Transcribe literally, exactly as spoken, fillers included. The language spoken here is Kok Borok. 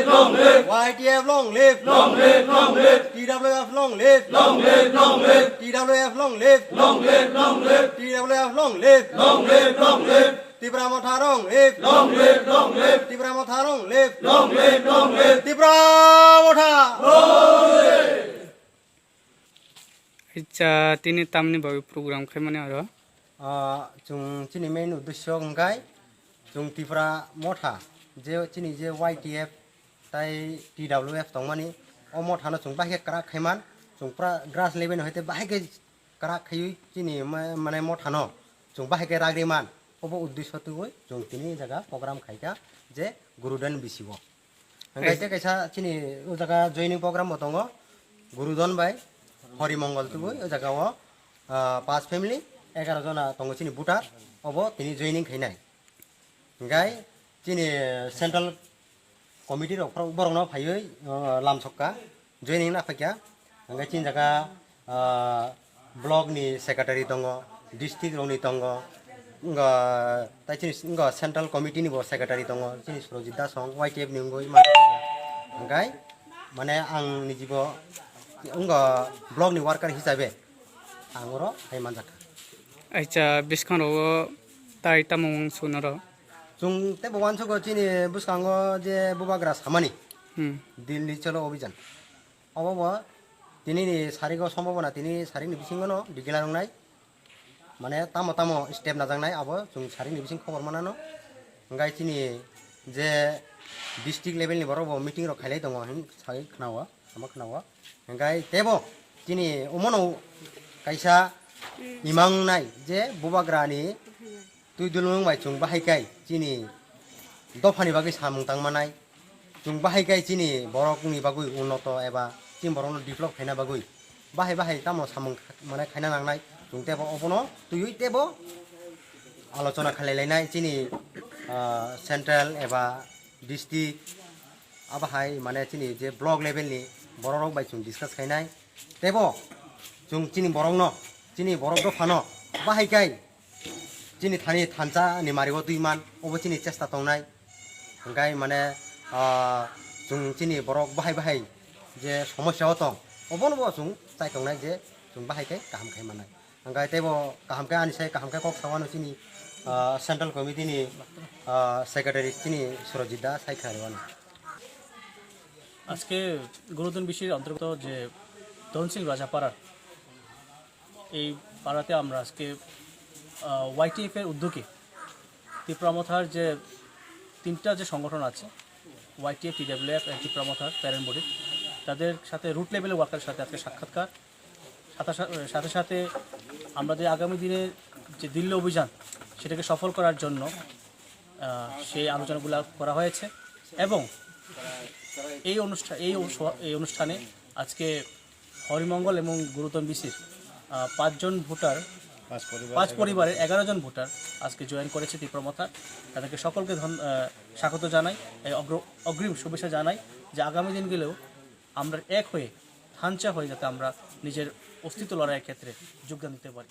Long live! Y T F long live! Long live, long live! T W F long live! Long live, long live! T W F long live! Long live, long live! T W F long live! Long live, long live! Tipra Motha long live! Long live, long live! Tipra Motha long live! Long live, long live! Tipra Motha! Acha, tini tamni bagwi program khaimani oro? Ah, chwng chini main uddesyo hwnkhe chwng Tipra Motha, je chini je Y T F tai T W F tongmani, o mothano chwng bahai khe kwrak khaiman, chwng pura grass level no hai tei bahai khe kwrak khaiwi chini ma-, mane mothano chwng bahai khe ragriman, obo uddesyo twiwi chwng tini jaga program khaikha je Gurudan bisio. Hwnkhe tei kaisa chini o jaga joining program bo tongo, Gurudon bai Horimongol tubui o jaga o, ah, pas family, egaroh jona tongo chini voter, obo tini joining khainai. Hwnkhe chini central committee rok borokno phaiwi, ah, lamsokha, joining na phaikha. Hwnkhe chini jaga, ah, block ni secretary tongo, district rok ni tongo, wngkha tai chini wngkha central committee ni bo secretary tongo, chini Surojit Das wng Y T F ni wngwi mano. Hwnkhe mane ang nijibo wngkha block ni worker hisabe ang oro hai manjakha. Acha, bwskango tai tamo wng suna rok? Chwng tei bo uansukgo chini bwskango je bubagra samani Hmm. Delhi Cholo Abhijan. Obo bo tini ni sarigo sombhabona tini sarikni bisingo no declare wngnai. Mane tamo tamo step najaknai abo chwng sarikni bising khobor manano. Hwnkhe chini je district level ni borok bo meeting rok khailai tongo hin sai khwnao, sama khwnao. Hwnkhe tebo chini omono kaisa imang nai je bubagra ni twi dulmung bai chwng bahai khe chini dophani bagwi samung tangmanai. Chwng bahai khe chini borokni bagwi unnoto eba chini borokno develop khaina bagwi bahai bahai tamo samung mane khaina nangnai. Chwng tebo obono twiwi tebo alochona khalai lainai chini, ah, central eba district, abo hai mane chini je block level ni borok rok bai chwng discuss khainai. Tebo chwng chini borokno, chini borok dophano bahai khe chini thani thansa ni mario twi man, obo chini chesta tongnai. Hwnkhe mane, ah, chwng chini borok bahai bahai je somosya o tong, obono bo chwng chai tongnai je chwng bahai khe kaham khai mannai. Hwnkhe teibo kaham khe ani sai kaham khe kok sao ano chini, ah, central committee ni, ah, secretary chini Surojit da sai khnari ano. আজকে গুরুদন বিসির অন্তর্গত যে তহসিল রাজাপাড়ার এই পাড়াতে আমরা আজকে, আহ, ওয়াইটিএফ এর উদ্যোগে ত্রিপুরা মথার যে তিনটা যে সংগঠন আছে, ওয়াইটিএফ, টিডাব্লিউএফ এবং ত্রিপুরা মথার প্যারেন্ট বডির, তাদের সাথে রুট লেভেলের ওয়ার্কারের সাথে আজকে সাক্ষাৎকার। সাথে সা-, সাথে সাথে আমরা যে আগামী দিনের যে দিল্লি অভিযান, সেটাকে সফল করার জন্য, আহ, সেই আলোচনাগুলো করা হয়েছে। এবং এই অনুষ্ঠা-, এই অনুষ্ঠা-, এই অনুস-, এই অনুষ্ঠানে আজকে হরিমঙ্গল এবং গুরুতম বিসির, আহ, পাঁচজন ভোটার, পাঁচ পরিবার, পাঁচ এগারো পরিবারের জন। এগারো জন ভোটার আজকে জয়েন করেছে ত্রিপুরা মথার। তাদেরকে সকলকে ধন-, আহ, স্বাগত জানাই, এই অগ্র-, অগ্রিম শুভেচ্ছা জানাই যে আগামী দিনগুলোও আমরা এক হয়ে, থানচা হয়ে যাতে আমরা নিজের অস্তিত্ব লড়াইয়ের ক্ষেত্রে যোগদান দিতে পারি।